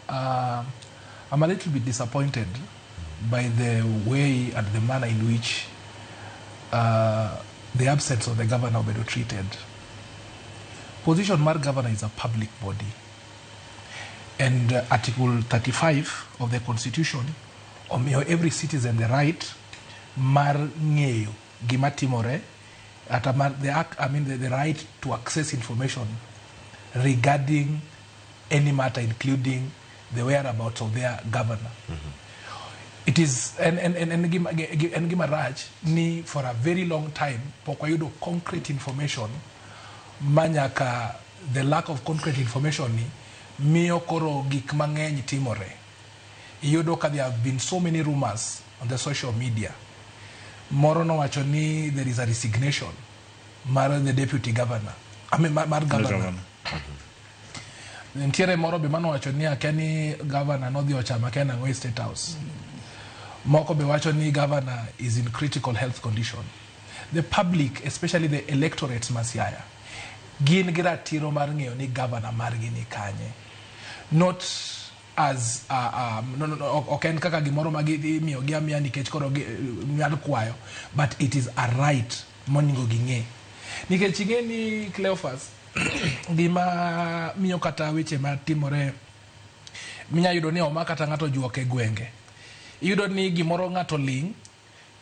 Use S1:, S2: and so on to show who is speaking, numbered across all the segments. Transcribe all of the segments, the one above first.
S1: I'm a little bit disappointed by the way and the manner in which the absence of the governor obedo treated. Position mar governor is a public body. And Article 35 of the Constitution omiyo every citizen the right mar ng'eyo gima timore ata mar the, I mean the right to access information regarding any matter, including the whereabouts of their governor. It is en gima rach ni for a very long time pok wayudo concrete information, ma nyaka the lack of concrete information ni miyo koro gik mang'eny timore. Iyudo ka there have been so many rumors on the social media. Moro nowacho ni there is a resignation mar the deputy governor, I mean, mar governor.
S2: Governor.
S1: Nitiere moro be manowacho ni akia ni governor nodhi ochamo akia nang'o e State House. Moko be wacho ni governor is in critical health condition. The public, especially the electorates ma Siaya, gin gi ratiro mar ng'eyo ni governor margi ni kanye, not as no, ok en kaka gimoro ma imiyo gi amiya nikech koro nyalo kwayo, but it is a right monego ging'e, nikech ing'e ni, Cleophas, gima miyo kata weche matimore minya yudo ni oma kata ng'ato juok e gwenge, iyudo ni gimoro ng'ato ling',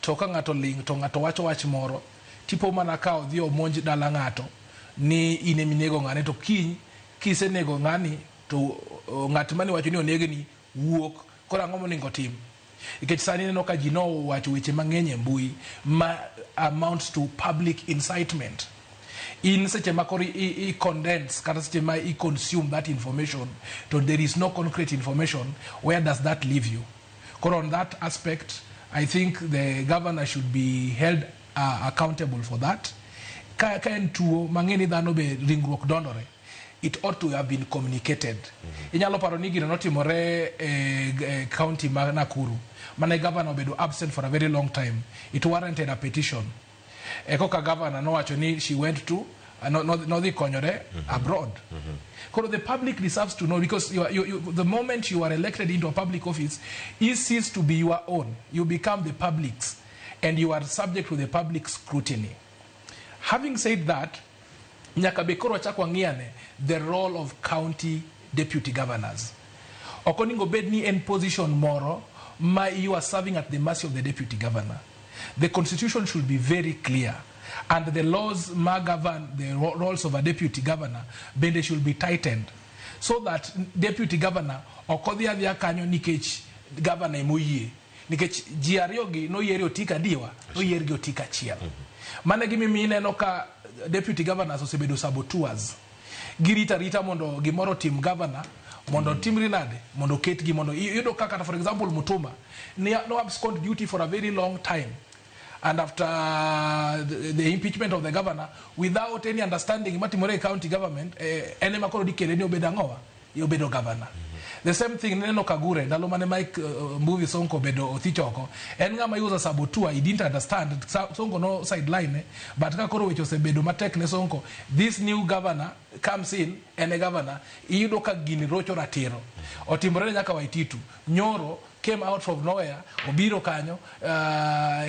S1: to ka ng'ato ling' to ng'ato wacho wach moro tipo mana ka odhi omonj dala ng'ato ni in eminego ng'ane, to kiny kisenego ng'ani to ng'at mane wacho ni onegni wuok. Koro ang'o monego tim? Nikech sani ineno ka ji nowacho weche mang'eny e mbui ma amounts to public incitement. In seche ma koro i condense kata seche ma i consume that information to there is no concrete information, where does that leave you? Koro on that aspect, I think the governor should be held accountable for that. Ka en tuo mang'e ni dhano be ringruok dondore, it ought to have been communicated. Inyalo paro ni gino notimore e county ma Nakuru mane governor obedo absent for a very long time. It warranted a petition. E koka governor nowacho ni she went to nodhi konyore abroad. Koro the public deserves to know, because the moment you are elected into a public office, it ceases to be your own. You become the public's and you are subject to the public scrutiny. Having said that, nyaka be koro wachak wang'iyane the role of county deputy governors. Ok onego bed ni en position moro ma you are serving at the mercy of the deputy governor. The constitution should be very clear and the laws ma govern the roles of a deputy governor bende should be tightened so that deputy governor ok odhi adhiya kanyo nikech governor emoyie, nikech ji ariyo gi noyier e otika adiwa, noyier gi otika achiel. Mano e gimomiyo ineno ka deputy governors osebedo saboteurs. Girito arita mondo gimoro otim governor mondo timri nade, mondo oketgi, mondo iyudo ka kata, for example, Mutuma ni no abscond duty for a very long time, and after the impeachment of the governor, without any understanding matimore e county government, en ema koro dikele ni obedo ang'owa, obedo governor. The same thing neno Kagure ndalo mane Mike Mbuvi Sonko obedo othich oko. En ng'ama use a saboteur. He didn't understand. Sonko no sideline, but ka koro weche osebedo matek ne Sonko, this new governor comes in, en e governor. Iyudo ka gini rocho ratiro. Otimore ne nyaka Waititu nyoro, came out from nowhere, obiro kanyo,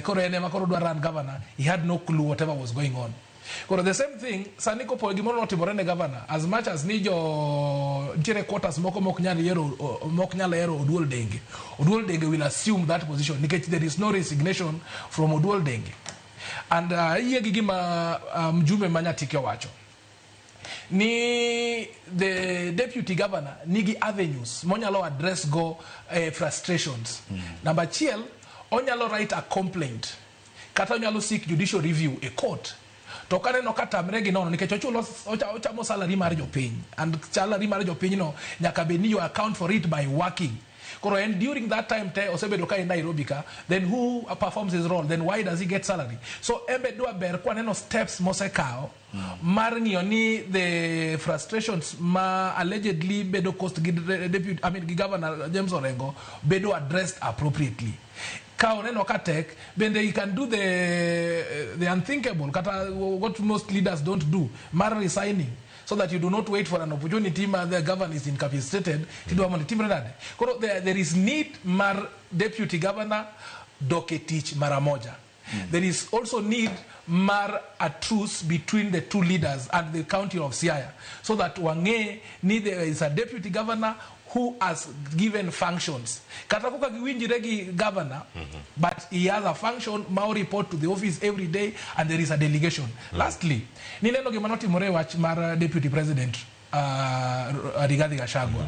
S1: koro en ema koro dwa run governor. He had no clue whatever was going on. Koro the same thing sani, kopo gimoro notimore ne governor, as much as ni jo nitiere quarters moko mok nyal yiero, mok nyal hero Oduol Denge, Oduol Denge will assume that position nikech there is no resignation from Oduol Denge. And ayie gi gima mjumbe ma Nyatike owacho ni the deputy governor nigi avenues monyalo address go frustrations. Number achiel, onyalo write a complaint kata onyalo seek judicial review e court. To kaneno ka tamre gi nono, nikech ochulo ochamo salary mar jopiny, and salary mar jopiny no nyaka bed ni you account for it by working. Koro en during that time te osebedo ka en Nairobi ka, then who performs his role? Then why does he get salary? So embe dwa ber kwaneno steps mosekawo mar ng'iyo ni the frustrations ma allegedly bedo caused gi deputy, I mean, gi Governor James Orengo bedo addressed appropriately. Ka oneno ka tek bende, he can do the unthinkable, kata what most leaders don't do, mar resigning. so that you do not wait for an opportunity ma the governor is incapacitated tidwa mondo itimre nade. Koro there is need mar deputy governor dok e tich mara moja. There is also need mar a truce between the two leaders and the county of Siaya so that wang'e ni there is a deputy governor who has given functions. Kata koka giwinjre gi governor, but he has a function ma report to the office every day and there is a delegation. Lastly, nineno gima notimore e wach mar deputy president Rigathi Gachagua.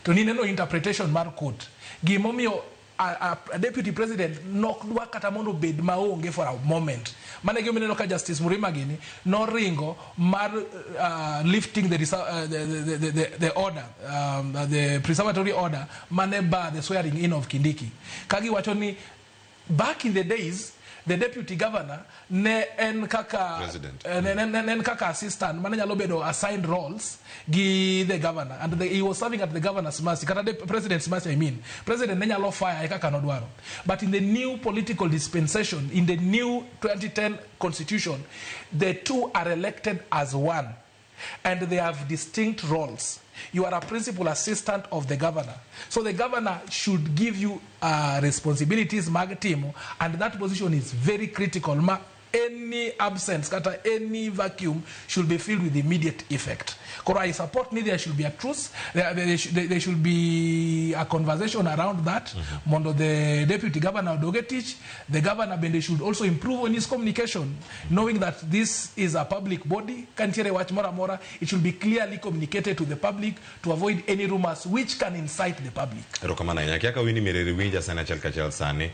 S1: To nineno interpretation mar court. Gimomiyo a deputy president nok dwa kata mondo obed maonge for a moment. Mano e gima ineno ka Justice Murima gini noringo mar lifting the order, the preservatory order mane bar the swearing in of Kindiki. Ka giwacho ni back in the days the deputy governor ne en kaka
S2: President.
S1: Ne en kaka assistant mane nyalo bedo assigned roles gi the governor and he was serving at the governor's mercy, kata the president's mercy. I mean, president ne nyalo fire e kaka nodwaro. But in the new political dispensation, in the new 2010 constitution, the two are elected as one and they have distinct roles. You are a principal assistant of the governor. So the governor should give you responsibilities mag timo, and that position is very critical. Ma any absence, kata any vacuum should be filled with immediate effect. Koro I support ni there should be a truce, there should be a conversation around that. Mondo the deputy governor odog e tich, the governor bende should also improve on his communication, knowing that this is a public body. Ka nitiere wach moro amora, it should be clearly communicated to the public to avoid any rumors which can incite the public.
S2: Erokamano ahinya. Kia ka Winnie Mireri winja sani achiel kachiel sani.